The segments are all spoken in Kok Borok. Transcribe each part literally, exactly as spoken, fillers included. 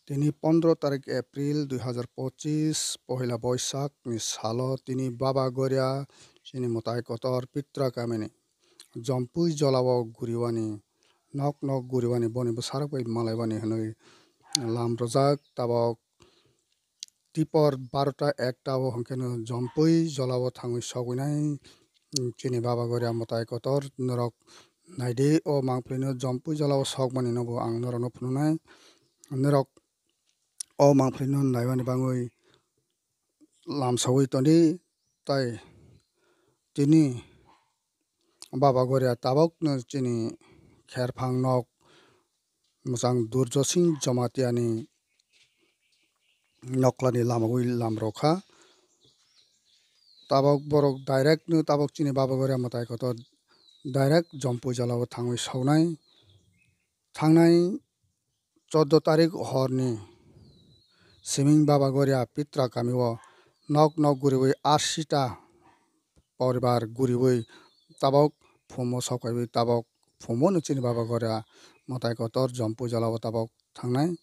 Tini pondro tarik April dui hazar pochis, pohila Boisakh ni salo tini Baba Goria chini mwtai kotor Pitra kamini Jompui jolao guriwani, nok nok guriwani, boni bwsarok bai malaibani hwnwi lam rwjak. Tabok tipor barota ekta o hwnkhe no Jompui jolao thangwi sogwinai, mm, chini Baba Goria mwtai kotor norok naidi. O mangpili no Jompui jolao sokmani no bo ang norok no phunuknai. Norok o mangpili no naimani bangwi lamsawi toni, tai tini Baba Goria tabok no chini kherphang nok mwchang Durjosing Jamatia ni noklani lamawi lam rokha. Tabok borok direct no tabok chini Baba Goria mwtai kotor direct Jompui jolao thangwi soknai. Thangnai chordo tarik horni siming Baba Goria Pitra kamio nok nok guriwi arsita poribar guriwi tabok phumo sokaiwi tabok phumo no chini Baba Goria mwtai kotor Jompui jolao tabok thangnai.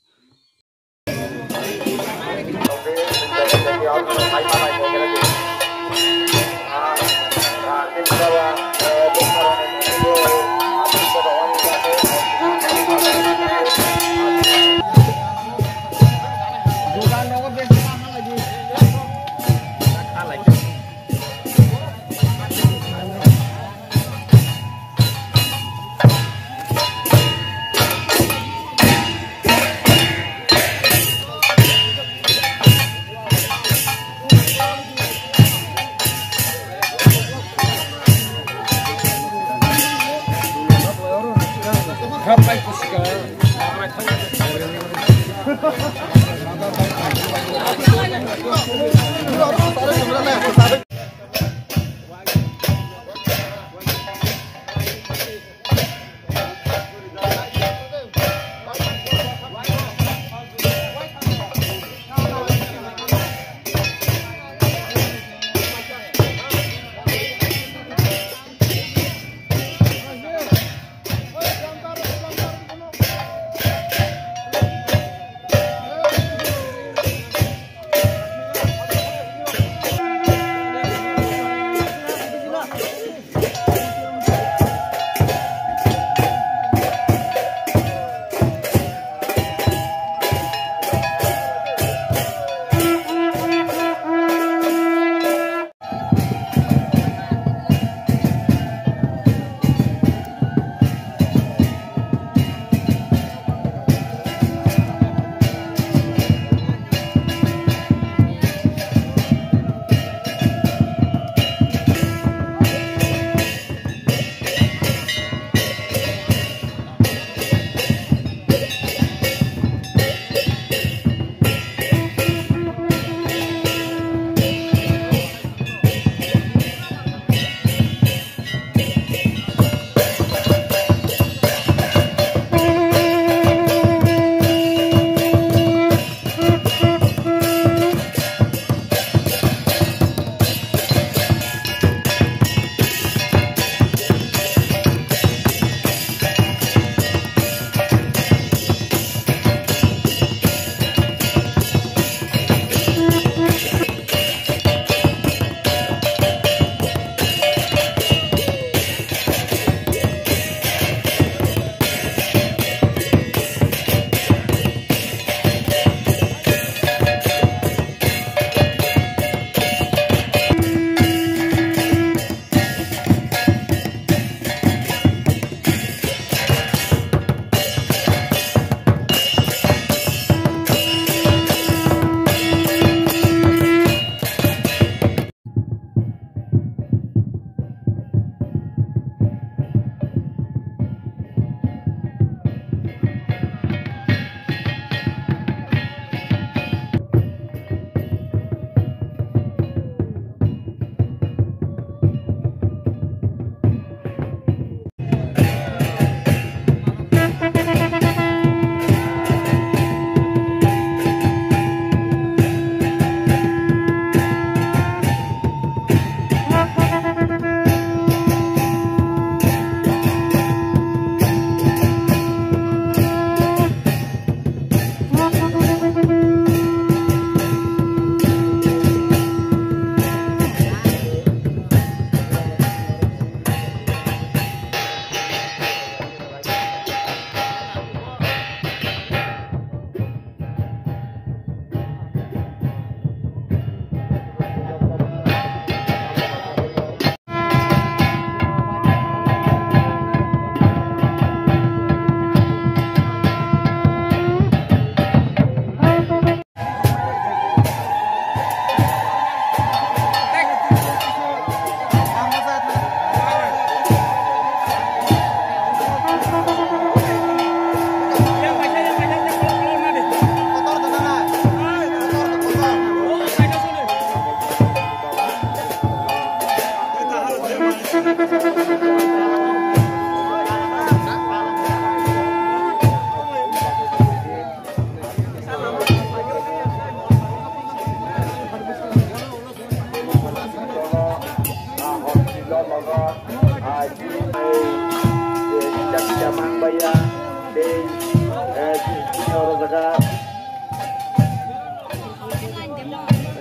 Oro jaga,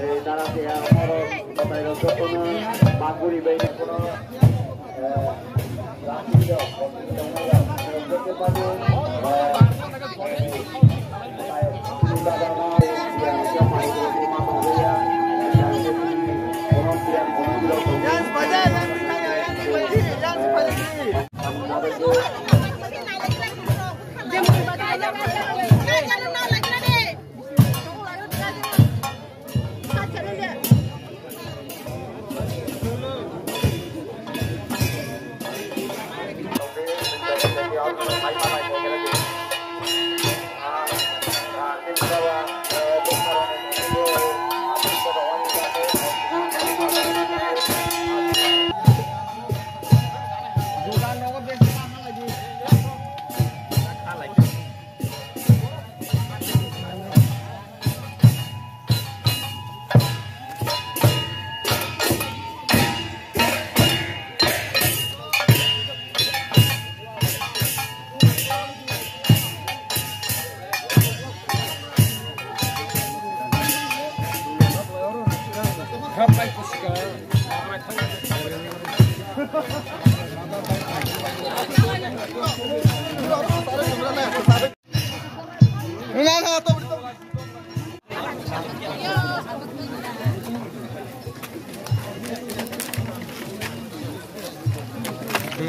eh, nara tia oro batai rok jotono maguri bai jotono, eh, rati rok, eh, jotono, eh,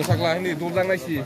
Sakla hindi dul dang nai si.